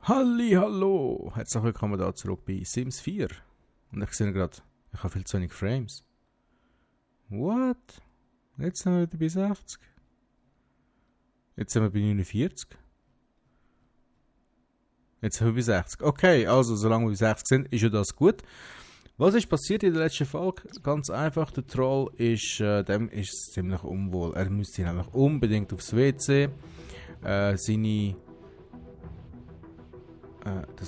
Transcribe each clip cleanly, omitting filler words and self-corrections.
Hallo, herzlich willkommen da zurück bei Sims 4. Und ich sehe gerade, ich habe viel zu wenig Frames. What? Jetzt sind wir wieder bei 60. Jetzt sind wir bei 49. Jetzt sind wir bei 60. Okay, also solange wir bei 60 sind, ist ja das gut. Was ist passiert in der letzten Folge? Ganz einfach, der Troll ist, dem ist es ziemlich unwohl. Er müsste nämlich unbedingt aufs WC. Das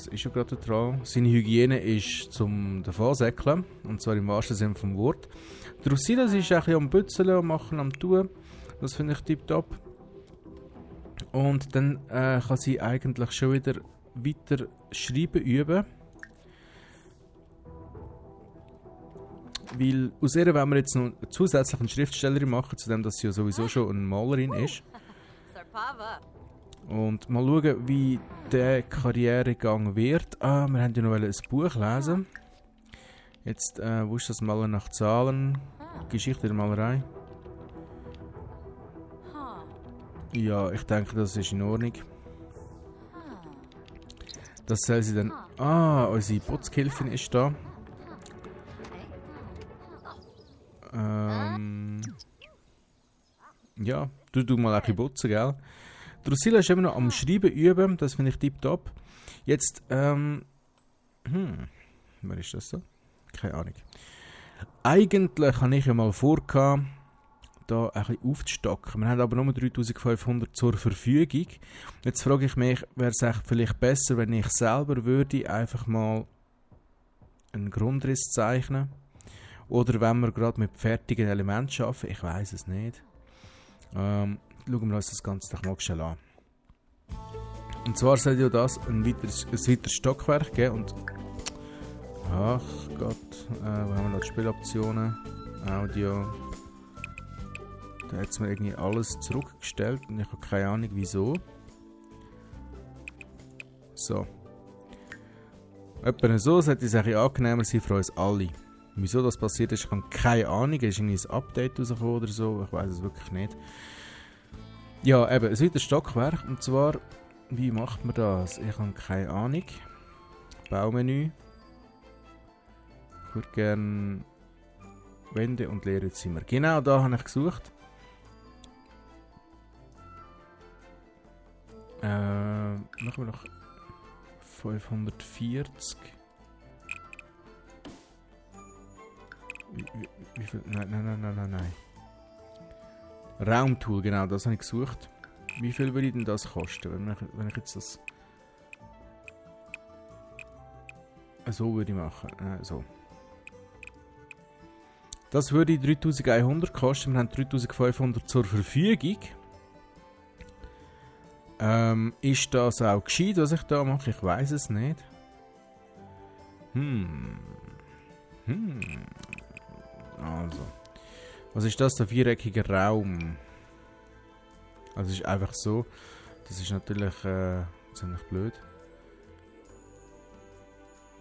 ist ja gerade der Troll. Seine Hygiene ist zum Davonsäckeln. Und zwar im wahrsten Sinne vom Wort. Der Rusilas ist ein bisschen am Bützeln und machen, am Tun. Das finde ich tipptopp. Und dann kann sie eigentlich schon wieder weiter schreiben üben. Weil aus ihr wollen wir jetzt noch zusätzlich eine Schriftstellerin machen, zu dem, dass sie ja sowieso schon eine Malerin ist. Und mal schauen, wie der Karrieregang wird. Wir haben ja noch ein Buch lesen. Jetzt, wo ist das Malen nach Zahlen? Geschichte der Malerei. Ja, ich denke, das ist in Ordnung. Das soll sie dann... unsere Putzgehilfin ist da. Ja, du mal ein bisschen putzen, gell? Drusilla ist immer noch am Schreiben üben, das finde ich tipptopp. Jetzt, wer ist das so? Keine Ahnung. Eigentlich habe ich ja mal vor, da ein bisschen aufzustocken. Wir haben aber nur 3500 zur Verfügung. Jetzt frage ich mich, wäre es vielleicht besser, wenn ich selber würde einfach mal einen Grundriss zeichnen? Oder wenn wir gerade mit fertigen Elementen arbeiten? Ich weiß es nicht. Schauen wir uns das Ganze doch mal schnell an. Und zwar soll ja das ein weiteres Stockwerk geben und... Ach Gott, wo haben wir noch die Spieloptionen? Audio... Da hat es mir irgendwie alles zurückgestellt und ich habe keine Ahnung wieso. So. Etwa so sollte es eigentlich angenehmer sein für uns alle. Wieso das passiert ist, ich habe keine Ahnung. Ist irgendwie ein Update rausgekommen oder so? Ich weiß es wirklich nicht. Ja, eben, es wird ein Stockwerk. Und zwar, wie macht man das? Ich habe keine Ahnung. Baumenü. Ich würde gerne Wände und leere Zimmer. Genau da habe ich gesucht. Machen wir noch 540. Wie viel? Nein. Raumtool, genau, das habe ich gesucht. Wie viel würde denn das kosten, wenn ich jetzt das so würde machen? So. Das würde 3100 kosten, wir haben 3500 zur Verfügung. Ist das auch gescheit, was ich da mache? Ich weiß es nicht. Also. Was ist das, der viereckiger Raum? Also es ist einfach so. Das ist natürlich ziemlich blöd.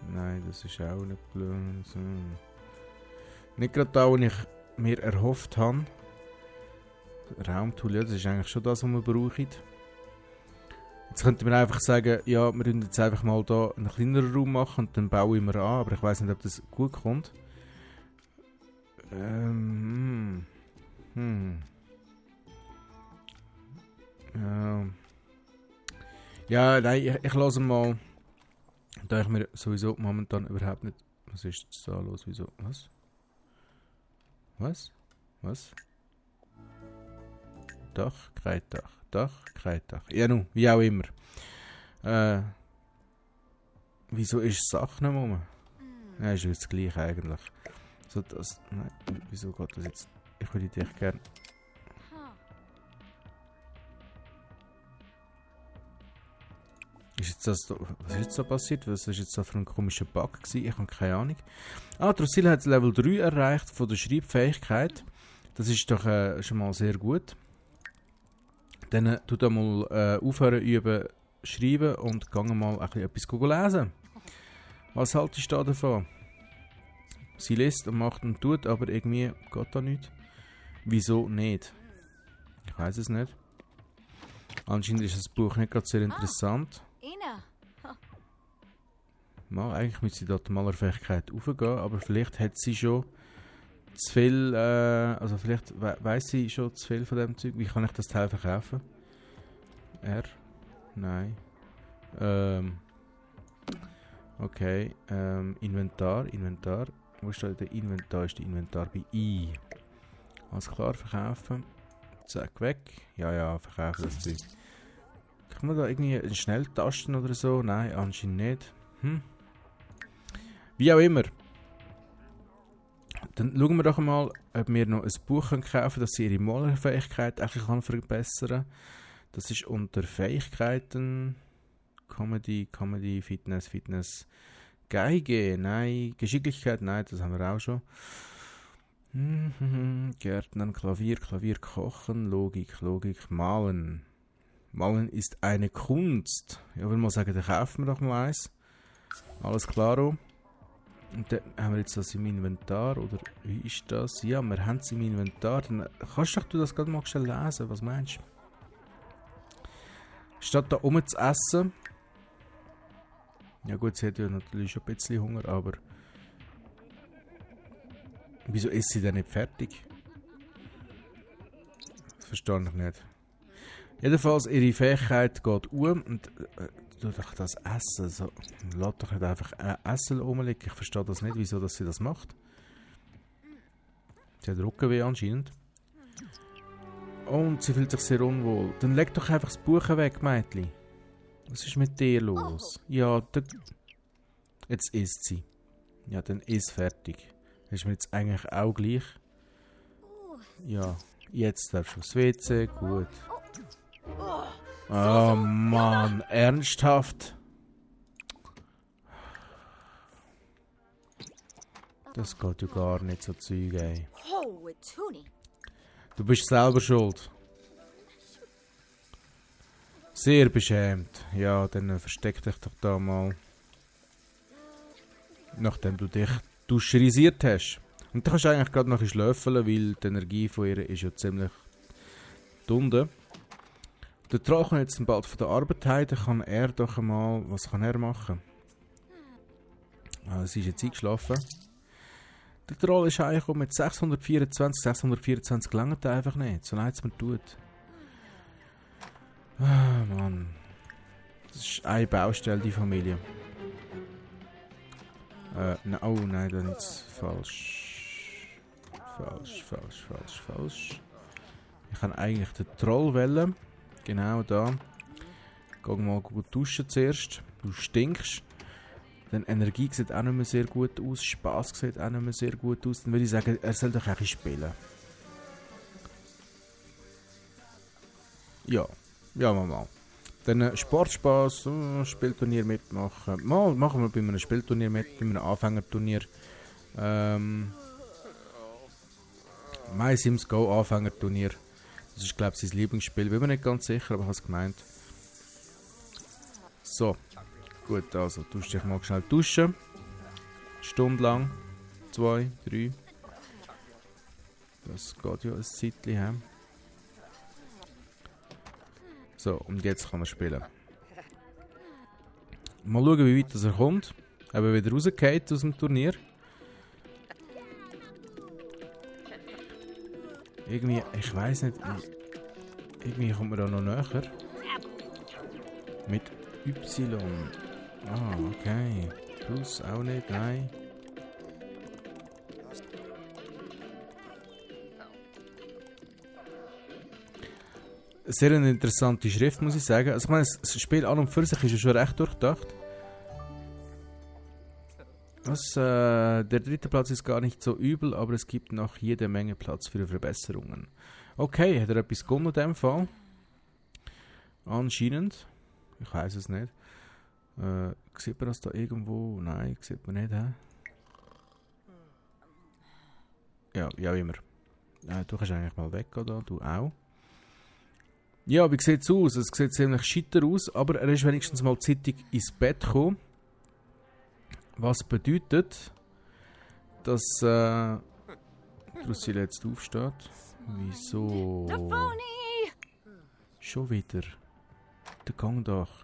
Nein, das ist auch nicht blöd. Nicht gerade da, wo ich mir erhofft habe. Raumtool, ja, das ist eigentlich schon das, was wir brauchen. Jetzt könnte man einfach sagen, ja, wir können jetzt einfach mal da einen kleineren Raum machen und dann bauen wir an, aber ich weiß nicht, ob das gut kommt. Ja, nein, ich lasse mal, da ich mir sowieso momentan überhaupt nicht... Was ist jetzt da los? Wieso? Was? Dach, Kreidach. Ja, nun, wie auch immer. Wieso ist Sachen nicht rum? Ja, ist das gleiche eigentlich. So, das... Nein, wieso geht das jetzt? Ich würde dich gerne... Was ist jetzt so passiert? Was ist jetzt so für ein komischer Bug gewesen? Ich habe keine Ahnung. Drusilla hat Level 3 erreicht von der Schreibfähigkeit. Das ist doch schon mal sehr gut. Dann tut mal aufhören üben, schreiben und gang mal etwas lesen. Was haltest du davon? Sie liest und macht und tut, aber irgendwie geht da nicht. Wieso nicht? weiß es nicht. Anscheinend ist das Buch nicht gerade sehr interessant. Mal, eigentlich müsste sie dort mal eine Fähigkeit raufgehen, aber vielleicht hat sie schon zu viel, also vielleicht weiss sie schon zu viel von dem Zeug. Wie kann ich das Teil verkaufen? R? Nein. Okay, Inventar. Wo ist da der Inventar? Ist der Inventar bei I. Alles klar, verkaufen. Zack, weg. Ja, verkaufen das Zeug. Kann man da irgendwie eine Schnelltasten oder so? Nein, anscheinend nicht. Wie auch immer. Dann schauen wir doch mal, ob wir noch ein Buch kaufen können, dass sie ihre Malerfähigkeit verbessern kann. Das ist unter Fähigkeiten. Comedy, Fitness. Geige, nein. Geschicklichkeit, nein, das haben wir auch schon. Gärtnern, Klavier, Kochen, Logik, Malen. Malen ist eine Kunst. Ja, würde mal sagen, dann kaufen wir doch mal eins. Alles klar. Und dann haben wir jetzt das im Inventar, oder wie ist das? Ja, wir haben es im Inventar. Dann kannst du das gerade mal schnell lesen, was meinst du? Statt da oben zu essen. Ja gut, sie hat ja natürlich schon ein bisschen Hunger, aber wieso ist sie denn nicht fertig? Das verstehe ich nicht. Jedenfalls, ihre Fähigkeit geht und du doch das Essen, so, lass doch nicht einfach Essen rumliegen. Ich verstehe das nicht, wieso dass sie das macht. Sie hat Rückenweh anscheinend. Und sie fühlt sich sehr unwohl. Dann leg doch einfach das Buch weg, Mädchen. Was ist mit dir los? Ja, jetzt isst sie. Ja, dann ist fertig. Ist mir jetzt eigentlich auch gleich. Ja, jetzt darfst du aufs WC, gut. Oh Mann, ernsthaft? Das geht ja gar nicht, so Zeug, ey. Du bist selber schuld. Sehr beschämt. Ja, dann versteck dich doch da mal. Nachdem du dich duscherisiert hast. Und dann kannst du eigentlich gerade noch ein bisschen schlöfeln, weil die Energie von ihr ist ja ziemlich dunde. Der Troll kommt jetzt bald von der Arbeit heim, dann kann er doch einmal... Was kann er machen? Sie ist jetzt eingeschlafen. Der Troll ist eigentlich mit 624 langt einfach nicht. So leid es mir tut. Ah, Mann. Das ist eine Baustelle, die Familie. Oh nein, dann ist es falsch. Falsch. Ich kann eigentlich den Troll wählen. Genau da. Geh mal gut duschen zuerst. Du stinkst. Dann Energie sieht auch nicht mehr sehr gut aus. Spaß sieht auch nicht mehr sehr gut aus. Dann würde ich sagen, er soll doch eigentlich spielen. Ja, mal. Dann Sportspaß, Spielturnier mitmachen. Mal machen wir bei einem Spielturnier mit, bei einem Anfängerturnier. My Sims Go Anfängerturnier. Das ist, glaube ich, sein Lieblingsspiel. Bin mir nicht ganz sicher, aber ich habe es gemeint. So. Gut, also du dich mal schnell duschen. Stundenlang. 2, 3. Das geht ja ein Zeitchen haben. So, und jetzt kann er spielen. Mal schauen, wie weit er kommt. Ob er wieder rausgeht aus dem Turnier. Irgendwie, ich weiß nicht. Irgendwie kommt man da noch näher. Mit Y. Ah, okay. Plus auch nicht, nein. Sehr eine interessante Schrift, muss ich sagen. Also ich meine, das Spiel an und für sich ist ja schon recht durchdacht. Der dritte Platz ist gar nicht so übel, aber es gibt noch jede Menge Platz für Verbesserungen. Okay, hat er etwas gewonnen in dem Fall? Anscheinend. Ich weiß es nicht. Sieht man das da irgendwo? Nein, sieht man nicht. Ja, wie immer. Du kannst eigentlich mal weggehen da, du auch. Ja, wie sieht es aus? Es sieht ziemlich scheiter aus, aber er ist wenigstens mal zeitig ins Bett gekommen. Was bedeutet, dass Drusilla jetzt aufsteht. Wieso? Schon wieder. Der Gang doch.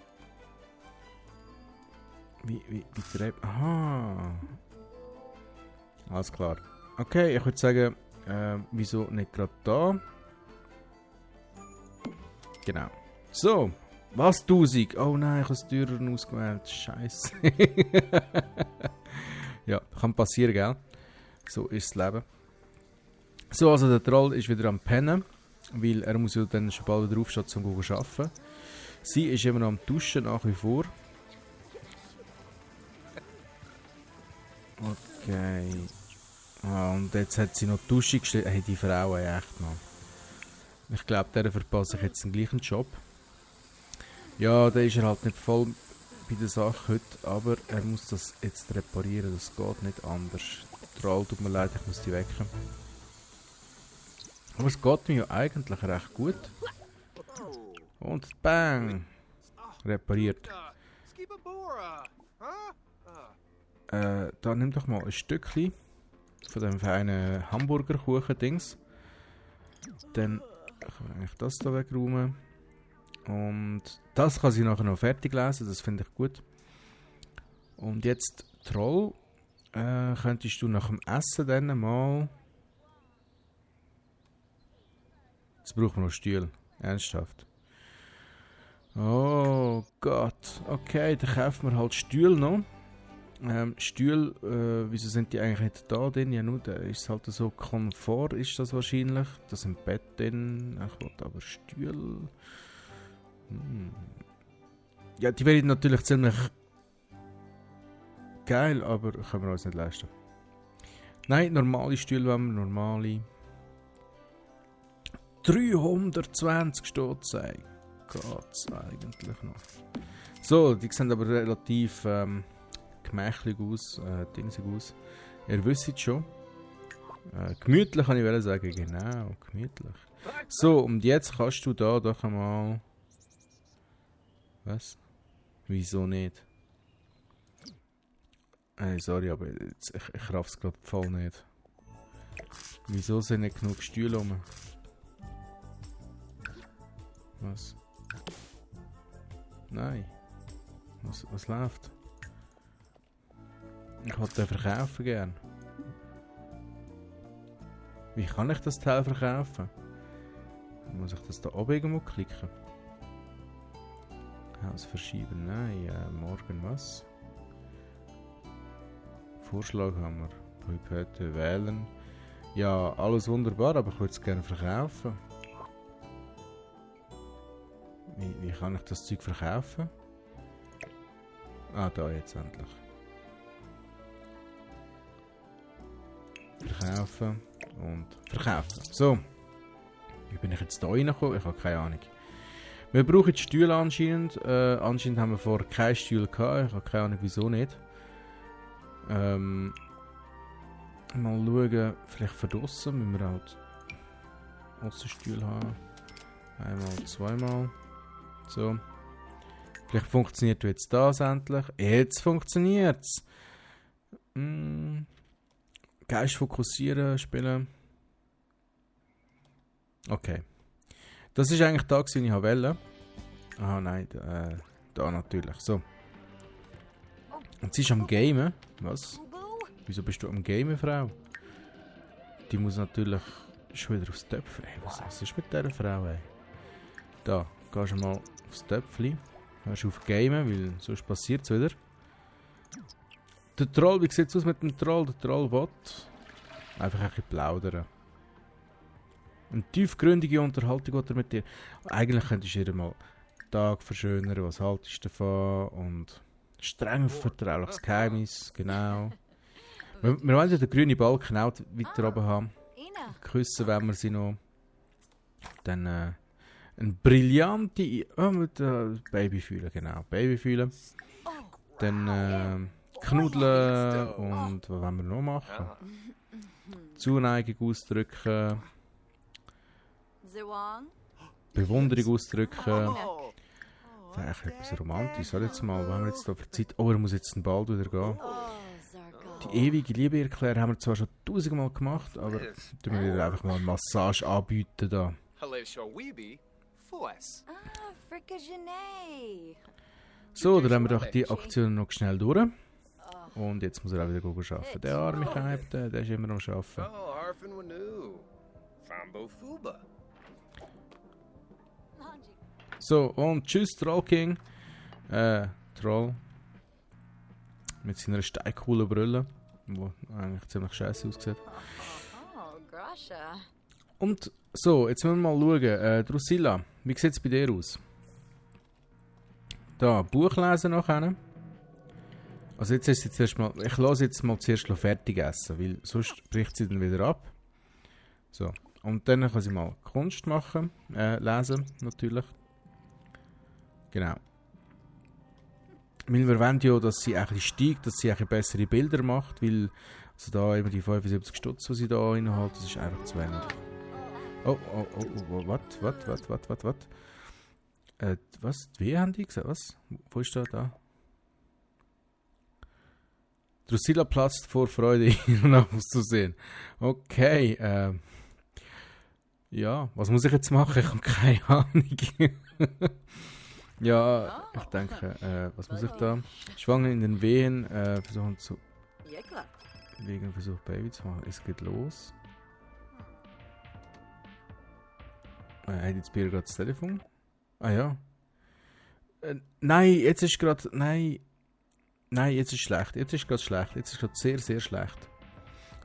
Wie treibt... Aha. Alles klar. Okay, ich würde sagen, wieso nicht gerade da? Genau. So. Was, 1000? Oh nein, ich habe es teurer ausgewählt. Scheiße. Ja, kann passieren, gell? So ist das Leben. So, also der Troll ist wieder am Pennen, weil er muss ja dann schon bald wieder aufstehen, um zu arbeiten. Sie ist immer noch am Duschen, nach wie vor. Okay. Ah, und jetzt hat sie noch die Dusche gestellt. Hey, die Frau, echt mal. Ich glaube, der verpasse ich jetzt den gleichen Job. Ja, da ist er halt nicht voll bei der Sache heute, aber er muss das jetzt reparieren, das geht nicht anders. Troll, tut mir leid, ich muss die wecken. Aber es geht mir ja eigentlich recht gut. Und bang! Repariert. Da nimm doch mal ein Stückchen von dem feinen Hamburgerkuchen-Dings. Dann kann ich eigentlich das hier wegräumen. Und das kann sie nachher noch fertig lesen, das finde ich gut. Und jetzt, Troll, könntest du nach dem Essen dann mal... Jetzt brauchen wir noch Stühle, ernsthaft. Oh Gott, okay, dann kaufen wir halt Stühle noch. Stühle, wieso sind die eigentlich nicht da drin? Ja, nur, da ist halt so Komfort, ist das wahrscheinlich. Da sind Bett drin, ich will aber Stühle... Ja, die wären natürlich ziemlich geil, aber können wir uns nicht leisten. Nein, normale Stühle wollen wir, normale. 320 steht es eigentlich noch. So, die sehen aber relativ gemächlich aus, dingsig aus. Ihr wisst es schon. Gemütlich kann ich sagen, genau, gemütlich. So, und jetzt kannst du da doch einmal... Was? Wieso nicht? Sorry, aber jetzt, ich raff's gerade voll nicht. Wieso sind nicht genug Stühle rum? Was? Nein. Was läuft? Ich wollte den verkaufen gern. Wie kann ich das Teil verkaufen? Muss ich das da oben irgendwo klicken? Haus verschieben, nein, morgen was? Vorschlag haben wir. Heute wählen. Ja, alles wunderbar, aber ich würde es gerne verkaufen. Wie kann ich das Zeug verkaufen? Ah, da jetzt endlich. Verkaufen und verkaufen. So. Wie bin ich jetzt da reingekommen? Ich habe keine Ahnung. Wir brauchen die Stühle anscheinend. Anscheinend haben wir vorher keine Stühle gehabt. Ich habe keine Ahnung, wieso nicht. Mal schauen, vielleicht verdrossen müssen wir halt Aussenstühle haben. Einmal, zweimal. So. Vielleicht funktioniert jetzt das endlich. Jetzt funktioniert es. Geist fokussieren, spielen. Okay. Das ist eigentlich da, was ich wollte. Ah nein, da natürlich. So. Und sie ist am Gamen. Was? Wieso bist du am Gamen, Frau? Die muss natürlich schon wieder aufs Töpfchen. Hey, was ist mit dieser Frau? Ey? Da, gehst du mal aufs Töpfchen. Hörst auf Gamen, weil sonst passiert es wieder. Der Troll, wie sieht es aus mit dem Troll? Der Troll will einfach ein bisschen plaudern. Eine tiefgründige Unterhaltung hat er mit dir. Eigentlich könntest du ihr mal den Tag verschönern, was haltest du davon? Und streng vertrauliches Geheimnis, genau. Wir wollen ja den grünen Balken auch weiter oben haben. Küssen wenn wir sie noch. Dann eine brillante... mit Baby fühlen, genau. Baby fühlen. Dann knuddeln und was wollen wir noch machen? Zuneigung ausdrücken. Bewunderung ausdrücken. Das ist eigentlich etwas Romantisches. Sag jetzt mal, was haben wir jetzt da für Zeit? Oh, er muss jetzt bald wieder gehen. Die ewige Liebe erklären haben wir zwar schon 1000-mal gemacht, aber tun wir wieder einfach mal eine Massage anbieten da. So, dann haben wir doch die Aktion noch schnell durch. Und jetzt muss er auch wieder arbeiten. Der arme Kaib, der ist immer noch am Arbeiten. Oh, Harfin Wanu. Fambo Fuba. So, und tschüss, Troll King. Troll. Mit seiner steincoolen Brille, die eigentlich ziemlich scheiße aussieht. Und so, jetzt müssen wir mal schauen. Drusilla, wie sieht es bei dir aus? Da, Buch lesen nachher. Also jetzt ist sie zuerst mal, ich lasse jetzt mal zuerst fertig essen, weil sonst bricht sie dann wieder ab. So, und dann kann sie mal Kunst machen, lesen natürlich. Genau. Weil wir wollen ja, dass sie ein bisschen steigt, dass sie ein bisschen bessere Bilder macht, weil also da immer die 75 Stutz, die sie da reinhält, das ist einfach zu wenig. Oh, was? Was? Wie haben die gesagt? Was? Wo ist da? Drusilla platzt vor Freude, ihren auszusehen. Okay, ja, was muss ich jetzt machen? Ich habe keine Ahnung. Ja, ich denke, was muss ich da? Schwanger in den Wehen, versuchen zu... Wegen Versuch Baby zu machen. Es geht los. Hat jetzt Bier gerade das Telefon? Ah ja. Nein, jetzt ist gerade... Nein, jetzt ist schlecht. Jetzt ist gerade schlecht. Jetzt ist gerade sehr, sehr schlecht.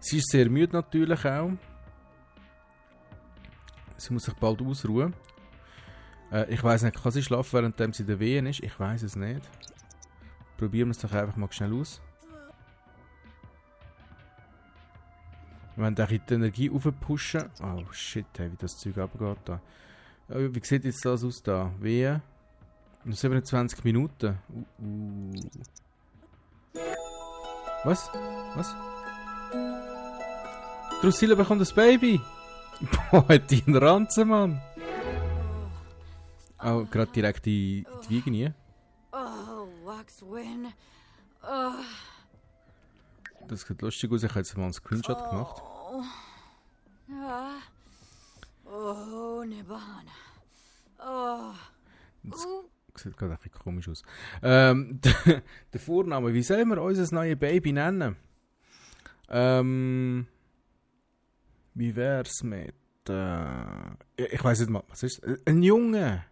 Sie ist sehr müde natürlich auch. Sie muss sich bald ausruhen. Ich weiss nicht, kann sie schlafen, während sie in der Wehen ist? Ich weiss es nicht. Probieren wir es doch einfach mal schnell aus. Wir wollen da die Energie aufpushen. Oh shit, hey, wie das Zeug runtergeht da. Wie sieht jetzt das aus da? Wehen? Noch 27 Minuten. Was? Drusilla bekommt ein Baby! Boah, hat die einen Ranzen, Mann! Oh, gerade direkt in die Wiege nie. Oh, Waxwin. Das sieht lustig aus, ich habe jetzt mal einen Screenshot gemacht. Oh, Nebana. Oh. Das sieht gerade ein bisschen komisch aus. Der Vorname, wie sollen wir unser neues Baby nennen? Wie wär's mit... ich weiß nicht mal, was ist ein Junge.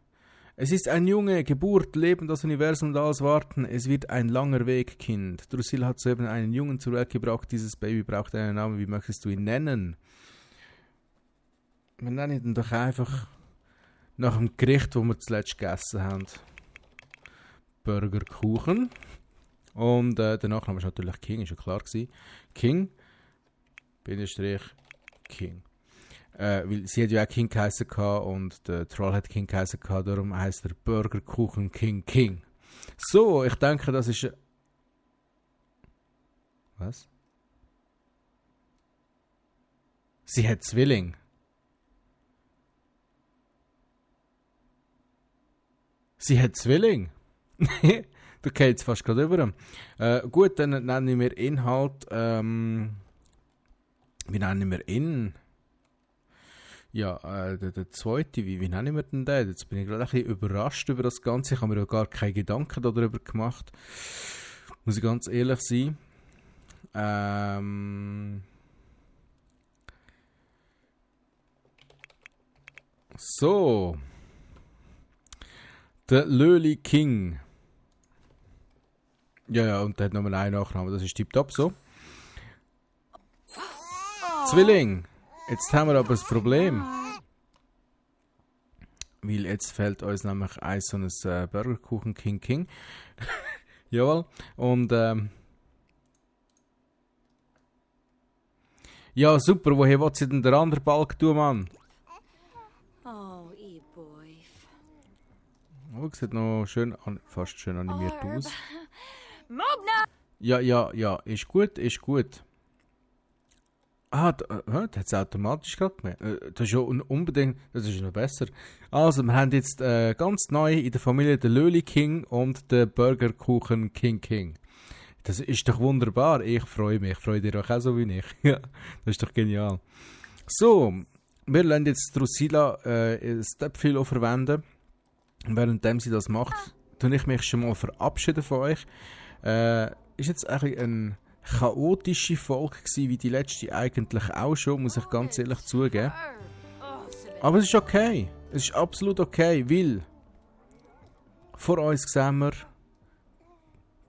Es ist ein Junge, Geburt, Leben, das Universum und alles warten. Es wird ein langer Weg, Kind. Drusilla hat soeben einen Jungen zur Welt gebracht. Dieses Baby braucht einen Namen. Wie möchtest du ihn nennen? Wir nennen ihn doch einfach nach dem Gericht, das wir zuletzt gegessen haben. Burgerkuchen. Und der Nachname ist natürlich King, ist ja klar gewesen. King, Bindestrich, King. Weil sie hat ja auch King geheißen und der Troll hat King geheißen, darum heisst der Burgerkuchen King. So, ich denke, das ist... Was? Sie hat Zwilling. Sie hat Zwilling. Du gehst jetzt fast gerade über. Gut, dann nennen wir Inhalt. Wie nennen wir ihn? Ja, der zweite, wie nennen wir denn den? Jetzt bin ich gerade ein bisschen überrascht über das Ganze. Ich habe mir ja gar keine Gedanken darüber gemacht. Muss ich ganz ehrlich sein. So. Der Löli King. Ja, und der hat nochmal einen Nachnamen. Das ist tipptopp so. Zwilling. Jetzt haben wir aber das Problem. Weil jetzt fehlt uns nämlich so ein Burgerkuchen King. Jawohl. Und ja, super. Woher will sie denn der andere Balk tun, Mann? Oh, E-Boy. Oh, sieht noch schön, fast schön animiert aus. Mogna! Ja, ist gut. Ah, das hat es automatisch gerade gemacht. Das ist ja unbedingt, das ist noch besser. Also, wir haben jetzt ganz neu in der Familie den Löli King und den Burgerkuchen King. Das ist doch wunderbar. Ich freue mich. Freut ihr euch auch so wie ich? Ja, das ist doch genial. So, wir lassen jetzt Drusilla das Töpfchen verwenden. Währenddem sie das macht, tue ich mich schon mal verabschieden von euch. Ist jetzt eigentlich eine chaotische Folge gewesen, wie die letzte eigentlich auch schon, muss ich ganz ehrlich zugeben. Oh, Sibyl. Aber es ist okay. Es ist absolut okay, weil vor uns sehen wir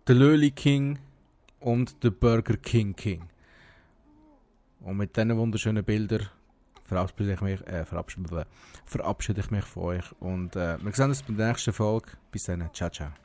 den Löli King und den Burger King King. Und mit diesen wunderschönen Bildern verabschiede ich mich von euch. Und wir sehen uns bei der nächsten Folge. Bis dann. Ciao, ciao.